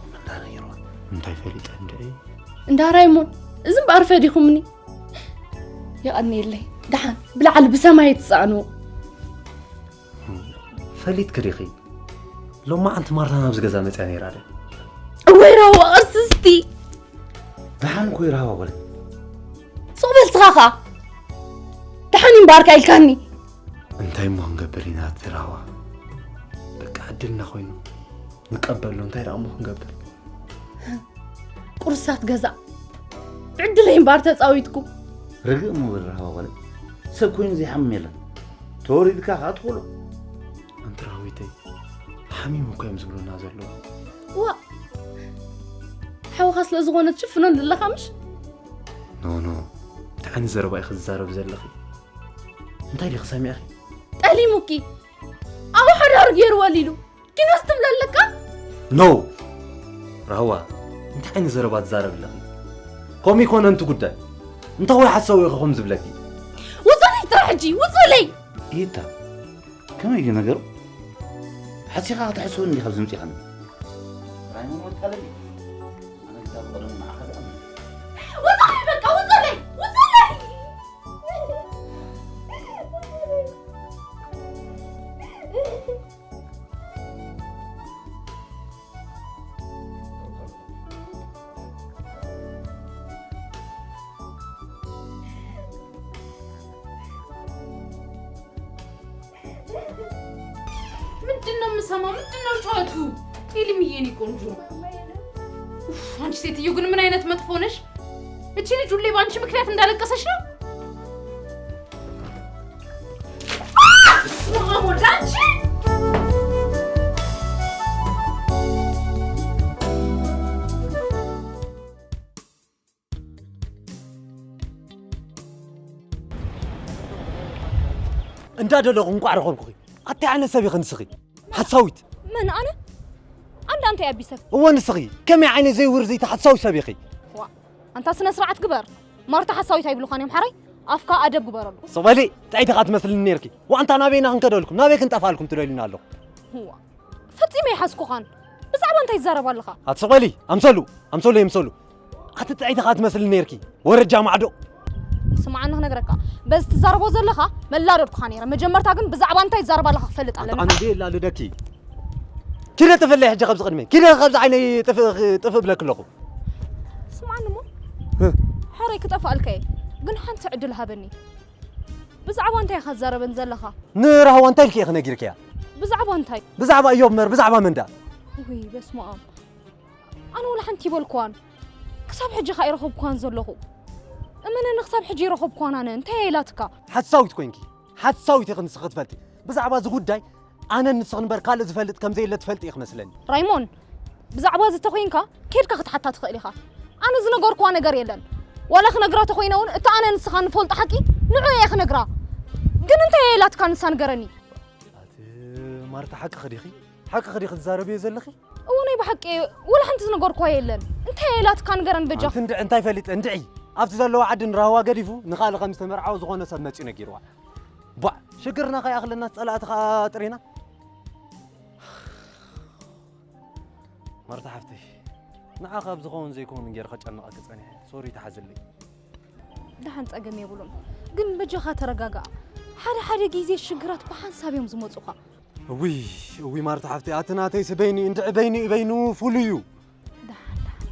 እንዳ ነይርዋ፣ እንታይ ፈሊጠ እንደ እየ? እንዳ ራይሞን፣ እዚ እምበኣር ፈዲኹምኒ። የቐንየለይ፣ ደሓን ብላዕሊ ብሰማይ ትጸኣንዎ። ፈሊጥኪ ዲኺ? ሎማዓንቲ ማርታ ናብዚ ገዛ መጽያ ነይራ ደ? እወይ ራህዋ ቅርስስቲ! ደሓን እኮ እዩ ራህዋ በለ። ሱቕ በል ስኻ ኸኣ። ደሓን እዩ እምበኣርካ ኢልካኒ። እንታይ እሞ ክንገብር ኢና እቲ ራህዋ? በቃ ዕድልና ኮይኑ ንቀበሎ። እንታይ ደኣ እሞ ክንገብር? ቁርሳት ገዛ ብዕድለይ እምበኣር ተጻዊትኩ። ርግእ እሞ በል ራህዋ ጓለይ። ሰብ ኮይኑ ዘይሓምም የለን። ተወሪድካ ከኣ ትኽእሎ። ኣንቲ ራህዊተይ፣ ሓሚሙ እኮ እዮም ዝብሉና ዘለዉ። ዋእ! ሓውኻ ስለ ዝኾነ ትሽፍኖ ኣለኻ ምሽ? ኖ፣ ኖ። እንታይ ዓይነት ዘረባ ኢኺ ዝዛረቢ ዘለኺ? እንታይ ዲኺ ሰሚዕኺ? ጠሊሙኪ። ኣብኡ ሓዳሩ ገይሩ ወሊዱ። ኪኖስ ትብሎ ኣለካ? ኖ! ራህዋ፣ እንታይ ዓይነት ዘረባ ትዛረቢ ኣለኺ? ከምኡ ይኮነ እንቲ ጉዳይ። እንታይ ወይ ሓሳዊ ኢኺ ከምኡ ዝብለኪ? ውጹለይ ጥራሕ ሕጂ፣ ውጹለይ! ኢታ፣ ከመይ እዩ ነገሩ? ሓሲኻ ክትሕስውኒ ኢኻ ኣብዚ ምጺኻኒ። ራይሞን ወጣለኒ። ኣነ ክሳብ ቀደም ንዓኻ ዝኣምን። ውጹለይ በቃ፣ ውጹለይ! ውጹለይ! ምንድን ነው የምሰማው? ምንድን ነው ጩኸቱ? ኤልምዬ፣ የኔ ቆንጆ። ኡፍ፣ አንቺ ሴትዮ ግን ምን አይነት መጥፎ ነሽ? እቺ ልጅ ሁሌ በአንቺ ምክንያት እንዳለቀሰች ነው። በስመ አብ ወልድ፣ አንቺ! እንዳደለኹ እንቋዕ ረኸብኩኺ። ኣታይ ዓይነት ሰብ ኢኺ ንስኺ? ሓሳዊት። መን ኣነ? ኣንዳ እንታይ ኣቢሰክ? እወ ንስኺ። ከመይ ዓይነት ዘይውርዝይቲ ሓሳዊት ሰብ ኢኺ? ዋ፣ ኣንታ ስነ ስርዓት ግበር። ማርታ ሓሳዊት ኣይብሉኻን እዮም ሓራይ? ኣፍካ ኣደብ ግበረሉ። ስቕ በሊ፣ ጥዕይቲ ኢኻ ትመስልኒ ነይርኪ። ዋንታ ናበይና ክንከደልኩም፣ ናበይ ክንጠፍኣልኩም ትደልዩና ኣለኹ? ዋ፣ ፈጺመ ይሓዝኩኻን። ብዛዕባ እንታይ ትዛረብ ኣለኻ? ኣቲ ስቕ በሊ፣ ኣምሰሉ፣ ኣምሰሉ የምሰሉ። ኣቲ ጥዕይቲ ኢኻ ትመስልኒ ነይርኪ። ወረጃ ማዕዶ። ስምዓኒ ክነግረካ፣ በዚ ትዛረቦ ዘለኻ መላደድኩኻ ነይረ። መጀመርታ ግን ብዛዕባ እንታይ ትዛረብ ኣለኻ ክፈልጥ ኣለኒ። ኣነ ደላ ልደኪ። ኪደ ጥፍለይ ሕጂ ካብዚ ቅድመይ። ኪደ ካብዚ ዓይነይ ጥፍ-፣ ጥፍ እብለኪ ኣለኹ። ስምዓኒ እሞ፣ እ። ሕረይ ክጠፍኣልካ እየ። ግን ሓንቲ ዕድል ሃበኒ። ብዛዕባ እንታይ ኢኻ ትዛረበን ዘለኻ? ንራህዋ እንታይ ኢልኪ ኢኺ ነጊርክያ? ብዛዕባ እንታይ? ብዛዕባ እዮብ እምበር፣ ብዛዕባ መን ደኣ? ውይ፣ በስመ ኣብ። ኣነ ወላ ሓንቲ ይበልኩዋን። ክሳብ ሕጂ ኸኣ ይረኸብኩዋን ዘለኹ። እመነኒ፣ ክሳብ ሕጂ ይረኸብኩዋን ኣነ። እንታይ እያ ኢላትካ? ሓሳዊት ኮይንኪ። ሓሳዊት ኢኺ ንስኺ ክትፈልጢ። ብዛዕባ እዚ ጉዳይ ኣነን ንስኽን እምበር ካልእ ዝፈልጥ ከም ዘየለ ትፈልጢ ኢኺ መስለኒ። ራይሞን፣ ብዛዕባ እዚ ተኾይንካ ኬድካ ክትሓታ ትኽእል ኢኻ። ኣነ ዝነገርኩዋ ነገር የለን። ዋላ ክነግራ ተኾይነ እውን እቲ ኣነ ንስኻ ንፈልጦ ሓቂ ንዑ እየ ክነግራ። ግን እንታይ እያ ኢላትካ ንሳ ንገረኒ። ኣቲ ማርታ ሓቅኺ ዲኺ? ሓቅኺ ዲኺ ትዛረብዮ ዘለኺ? እወ ናይ ብሓቂ እየ። ወላ ሓንቲ ዝነገርኩዋ የለን። እንታይ እያ ኢላትካ ንገረን በጃ። ኣንቲ እንድዒ እንታይ ፈሊጠ እንድዒ። ኣብቲ ዘለዎ ዓዲ ንራህዋ ገዲፉ ንኻልእ ከም ዝተመርዓወ ዝኾነ ሰብ መጺኡ ነጊርዋ። ቧዕ! ሽግርና ከይኣኽለና ጸላእቲ ከኣ ጥሪና። ማርታ ሓፍተይ፣ ንዓኻ ኣብ ዝኸውን ዘይከውን ገይረ ከጨንቐኪ ጸኒሐ። ሶሪ ተሓዝለይ። ደሓን ጸገም የብሉን። ግን በጃኻ ተረጋጋኣ። ሓደ ሓደ ግዜ ሽግራት ብሓንሳብ እዮም ዝመጹኻ። እውይ፣ እውይ ማርታ ሓፍተይ፣ ኣቲ ናተይሲ በይኑ እዩ፣ እንድዒ በይኑ እዩ፣ በይኑ ፍሉይ እዩ። ደሓን፣ ደሓን።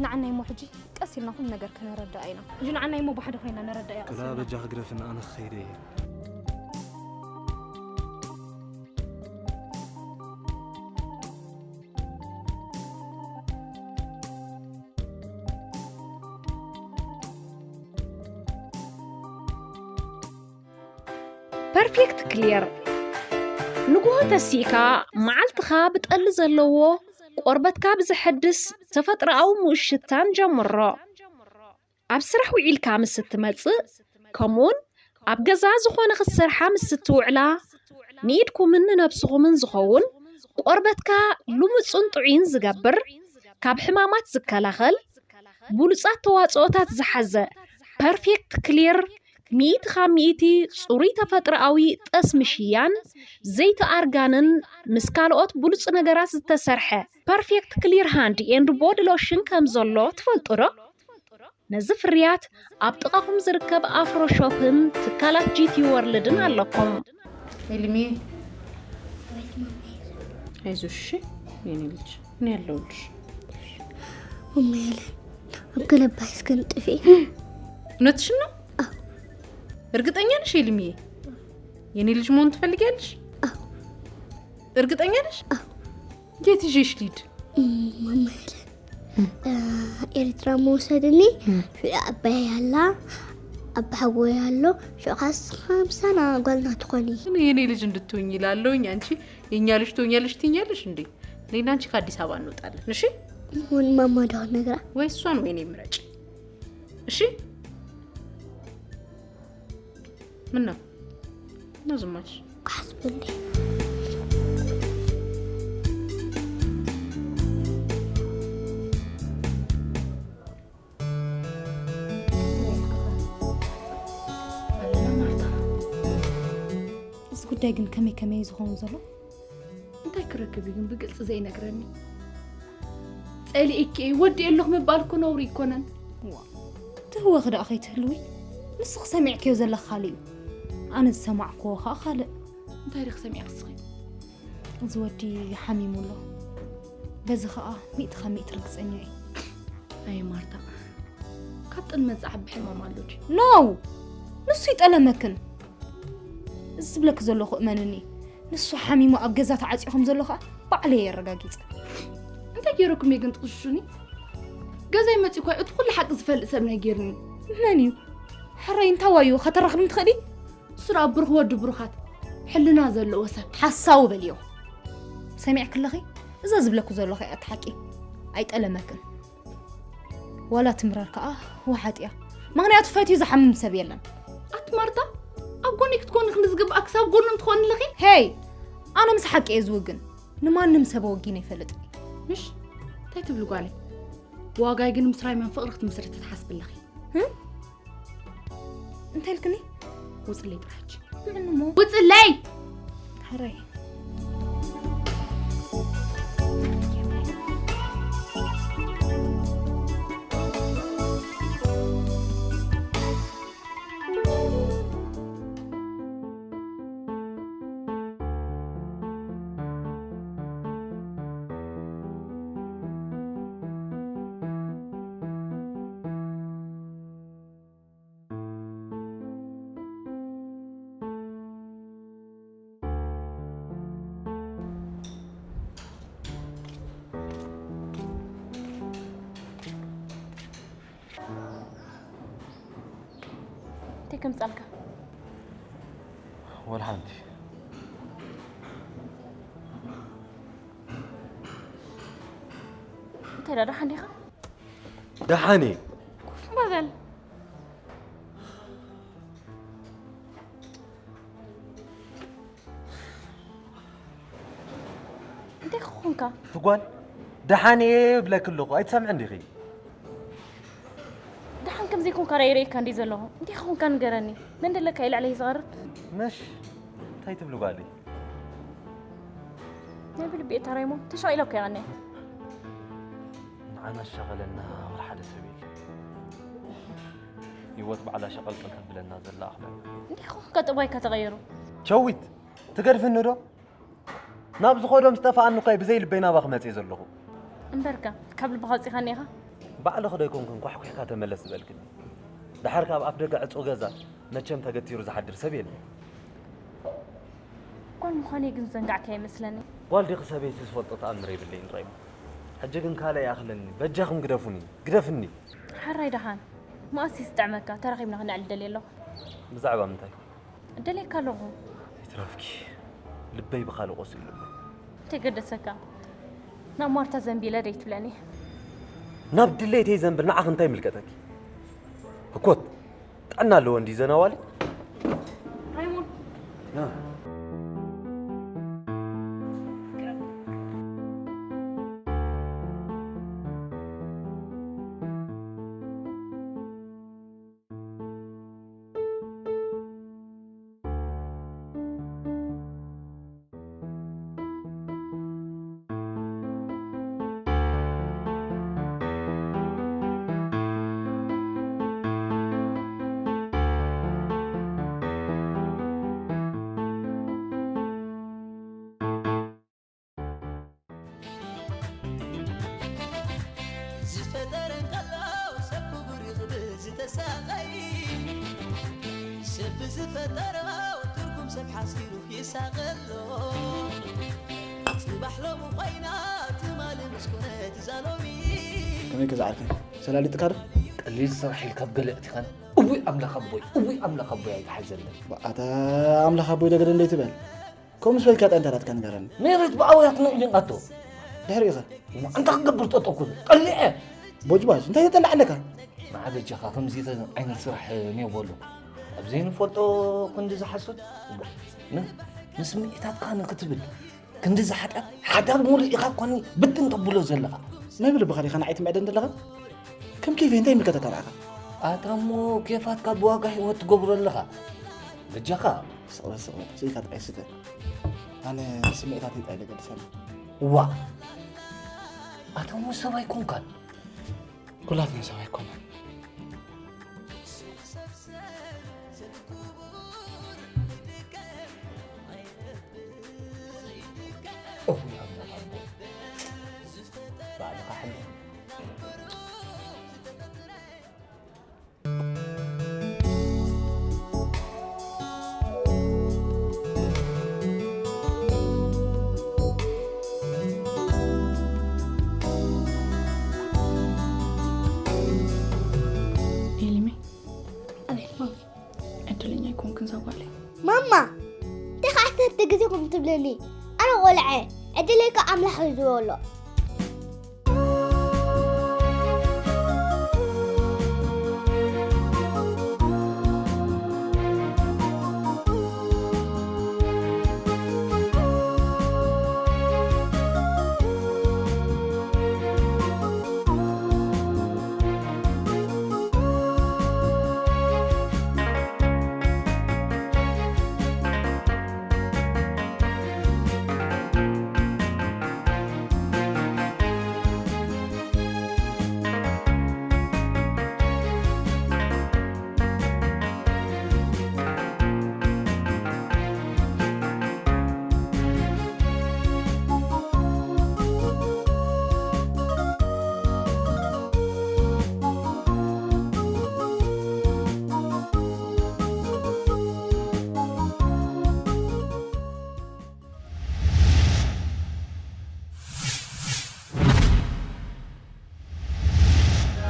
ንዓናይ እሞ ሕጂ ቀስ ኢልና ኩሉ ነገር ከነረድኣ ኢና። ሕጂ ንዓናይ እሞ ብሓደ ኮይና ነረድኣያ ቀስ ክላ ኢልና። በጃኺ ግደፍና፣ ኣነ ክኸይደ እየ። ፐርፌክት ክሊር ንግሆ ተሲእካ መዓልትኻ ብጠሊ ዘለዎ ቆርበትካ ብዘሐድስ ተፈጥሮኣዊ ምውሽታን ጀምሮ። ኣብ ስራሕ ውዒልካ ምስ እትመጽእ ከምኡውን ኣብ ገዛ ዝኾነ ክትሰርሓ ምስ እትውዕላ ንኢድኩምን ንነብስኹምን ዝኸውን ቆርበትካ ልሙጽን ጥዑይን ዝገብር ካብ ሕማማት ዝከላኸል ብሉጻት ተዋጽኦታት ዝሓዘ ፐርፌክት ክሊር ሚእቲ ካብ ሚእቲ ጽሩይ ተፈጥሮኣዊ ጠስሚ ሽያን ዘይቲ ኣርጋንን ምስ ካልኦት ብሉጽ ነገራት ዝተሰርሐ ፐርፌክት ክሊር ሃንድ ኤንድ ቦዲ ሎሽን ከም ዘሎ ትፈልጡ ዶ? ነዚ ፍርያት ኣብ ጥቓኹም ዝርከብ ኣፍሮ ሾፕን ትካላት ጂቲ ወርልድን ኣለኩም። ፊልሚ አይዞሽ እሺ የኔ ልጅ፣ እኔ ያለሁልሽ። እማዬ፣ ኣብ ገለባ እስከን ጥፊ። እውነትሽን ነው? እርግጠኛ ነሽ ሄልሚዬ? የኔ ልጅ መሆን ትፈልጊያለሽ? እርግጠኛ ነሽ? የት ይዤሽ ልሂድ? እማዬ፣ ኤርትራ መውሰድኒ። ሽዑ ኣባይ ኣላ፣ ኣባሓጎይ ኣሎ። ሽዑ ካስ ምሳና ጓልና ትኾኒ። እኔ የኔ ልጅ እንድትሆኝ ይላለውኝ። አንቺ የእኛ ልጅ ትሆኛለሽ ትኛለሽ እንዴ? እኔና አንቺ ከአዲስ አበባ እንወጣለን። እሺ? እውን ማማ ዶ ነግራ? ወይ እሷን ወይ እኔ ምረጭ። እሺ? ምን ነው? ምን ነው ዝም አልሽ? ቀስ በሊ። እዚ ጉዳይ ግን ከመይ ከመይ እዩ ዝኸውን ዘሎ? እንተ እንታይ ክረክብ እዩ ግን ብግልፂ ዘይነግረኒ? ፀሊእኪ እየ፣ ወዲኤ ኣለኹ ምባል እኮ ነውሪ ኣይኮነን። ዋ፣ ትህወኺ ደኣ ከይትህልዊ። ንስኺ ሰሚዕክዮ ዘለኺ ካልእ እዩ፣ ኣነ ዝሰማዕክዎ ኸኣ ካልእ። እንታይ ዲኺ ሰሚዕኪ ንስኺ? እዚ ወዲ ሓሚሙ ኣሎ። በዚ ኸኣ ሚእቲ ካብ ሚእቲ ርግጸኛ እየ። ኣየ ማርታ፣ ካብ ጥልመት ዝዓቢ ሕማም ኣሎ ድዩ? ኖው! ንሱ ይጠለመክን። እዚ ዝብለኪ ዘለኹ እመንኒ። ንሱ ሓሚሙ ኣብ ገዛ ተዓጽዩ ከም ዘሎ ኸኣ ባዕለይ እየ ኣረጋጊጸ። እንታይ ገይረኩም እየ ግን ትቕሽሹኒ? ገዛይ መጺኡ እኳ እቲ ኩሉ ሓቂ ዝፈልጥ ሰብ ናይ ገይርኒ። መን እዩ? ሕራይ እንታይ ዋዩ ከተራኽብኒ ትኽእሊ? እሱ ደኣ ብሩኽ ወዲ ብሩኻት፣ ሕልና ዘለዎ ሰብ። ሓሳዊ በልዮ። ሰሚዕኪ ኣለኺ? እዛ ዝብለኩ ዘለኹ እያ እቲ ሓቂ። ኣይጠለመክን። ዋላ ትምረር ከኣ ወሓጥ እያ። ምኽንያቱ ፈትዩ ዝሓምም ሰብ የለን። ኣቲ ማርታ፣ ኣብ ጎኒ ክትኮኒ ክንዲ ዝግባእ ክሳብ ጎኑ እንትኾኒ ኣለኺ? ሄይ! ኣነ ምስ ሓቂ እየ ዝውግን። ንማንም ሰብ ወጊነ ይፈልጥ። ምሽ? እንታይ ትብሊ ጓለይ? ብዋጋይ ግን ምስ ራይመን ፍቕሪ ክትምስርቲ ትሓስቢ ኣለኺ። ህም? እንታይ ኢልክኒ? ውፅለይ ጥራሕ ሕጂ። ምዕንሞ? ውፅለይ! ሕራይ። እንታይ ከምጻልካ? ወላ ሓንቲ። እንታይ ደኣ ደሓን ዲኻ? ደሓን እየ። ኮፍ እምባ በል። እንታይ ክኾንካ? ትጓል፣ ደሓን እየ እብለኪ ኣለኹ፣ ኣይትሰምዕን ዲኺ? ደሓን ከም ዘይኮንካ ራይ ርእየካ እንዲ ዘለኹ። እንታይ ክኾንካ ንገረኒ። መን ደለካ እዩ ልዕለይ ዝቐርብ? ምሽ፣ እንታይ ትብሊ ጓለይ? ናይ ብልቢ እታ ራይሞ ተሻቒላ እኮ እያ ቀንያ። ንዓና ዝሻቐለና ወላ ሓደ ሰብ የለን። ህይወት ባዕላ ሸቐልቀል ተብለና ዘላ ኣኽለና። እንታይ ክኾንካ ጠባይካ ተቐይሩ? ሸዊት፣ ትገድፍኒ ዶ? ናብ ዝኸዶ ምስ ጠፋኣኒ እኳ ብዘይ ልበይ ናባኺ መጽየ ዘለኹ። እምበርካ፣ ካብ ልብኻ ወጺኻኒ ኢኻ? ባዕልኺ ዶ ኣይኮንክን ኳሕኲሕካ ተመለስ ዝበልክኒ? ደሓር ካብ ኣፍ ደገ ዕጹው ገዛ መቸም ተገቲሩ ዝሓድር ሰብ የለን። ጓል ምዃነይ ግን ዝዘንጋዕካዮ ይመስለኒ። ጓል ዲኺ ሰበይቲ ዝፈልጦ ተኣምር የብለይን ራይሞ። ሕጂ ግን ካልእ ይኣኽለኒ። በጃኹም ግደፉኒ። ግደፍኒ። ሕራይ ደሓን። መኣስ እዩ ዝጥዕመካ? ተራኺብና ክንዕል ደልየ ኣለኹ። ብዛዕባ ምንታይ? እደልየካ ኣለኹ። ኣይትረፍኪ። ልበይ ብኻልእ ቆሲሉ ኣሎ። እንታይ ገደሰካ? ናብ ማርታ ዘንቢለ ደይ ትብለኒ? ናብ ድሌተይ ዘንብል ንዓኺ እንታይ ይምልከተኪ? ህኮት፣ ጥዕና ኣለዎ እንዲ ዘናዋሊ? ራይሞን። ያ። ዝፈጠረ እንከሎ ሰብ ክቡር ይኽብል ዝተሳቐይ፣ ሰብ ብዝፈጠሮ ትርጉም ሰብ ሓሲሩ ይሳቐሎ። ጽባሕ ሎሚ ኮይና ትማሊ ምስ ኮነት እዛ ሎሚ። ከመይ ከ ዝዓርከ? ሰላሊጥካ ዶ? ቀሊል ስራሕ ኢልካ ብገለ እቲኻን። እውይ ኣምላኽ ኣቦይ፣ እውይ ኣምላኽ ኣቦይ ኣይትሓዘለይ። ኣታ ኣምላኽ ኣቦይ ደገደ እንዴት ይበል? ከምኡ ምስ በልካ ጥንታታትካ ንገረኒ። ሜሬት ብኣውያት ነው ኢሊንቃቶ። ድሕሪኡ ኸ? እሞ እንታይ ክገብር ጠጠው ክብል? ጠሊዐ። ቦጅባጅ፣ እንታይ ተጠልዕ ኣለካ? ንዓ በጃኻ ከምዚ ዓይነት ስራሕ እኔ በሉ። ኣብ ዘይንፈልጦ ክንዲ ዝሓሶት። እሞ ን-፣ ንስምዒታትካ ንክትብል ክንዲ ዝሓጢኣት ሓዳር ሙሉእ ኢኻ እኳኒ ብትን ተብሎ ዘለኻ። መብል ብኻ ዲኻ ንዓይ ትምዕደን ዘለኻ? ከም ኬፈይ እንታይ ይምልከተካ ንዓኻ? ኣታ እሞ ኬፋትካ ብዋጋ ህይወት ትገብሮ ኣለኻ። በጃኻ። ስቕ በል፣ ስቕ በል። ስኢልካ ጥራይ ስተ። ኣነ ስምዒታት ይጣይ ደገድሰኒ። ዋ ኣቶ ሙሰባ ኣይኮንካን። ኩላትና ሰብ ኣይኮነን። እኹ ይሃብና ኣቦ። ባዕልኻ ሕሎ። ኤሊሜ፣ ኣቤት ማሚ። ዕድለኛ ኣይኮንክን እዛ ጓለይ። ማማ እንታይ ከ ዓሰርተ ግዜ ከም ትብለኒ? ኣነ ቆልዐ ዕድለይ ከ ኣምላኽ እዩ ዝበሎ።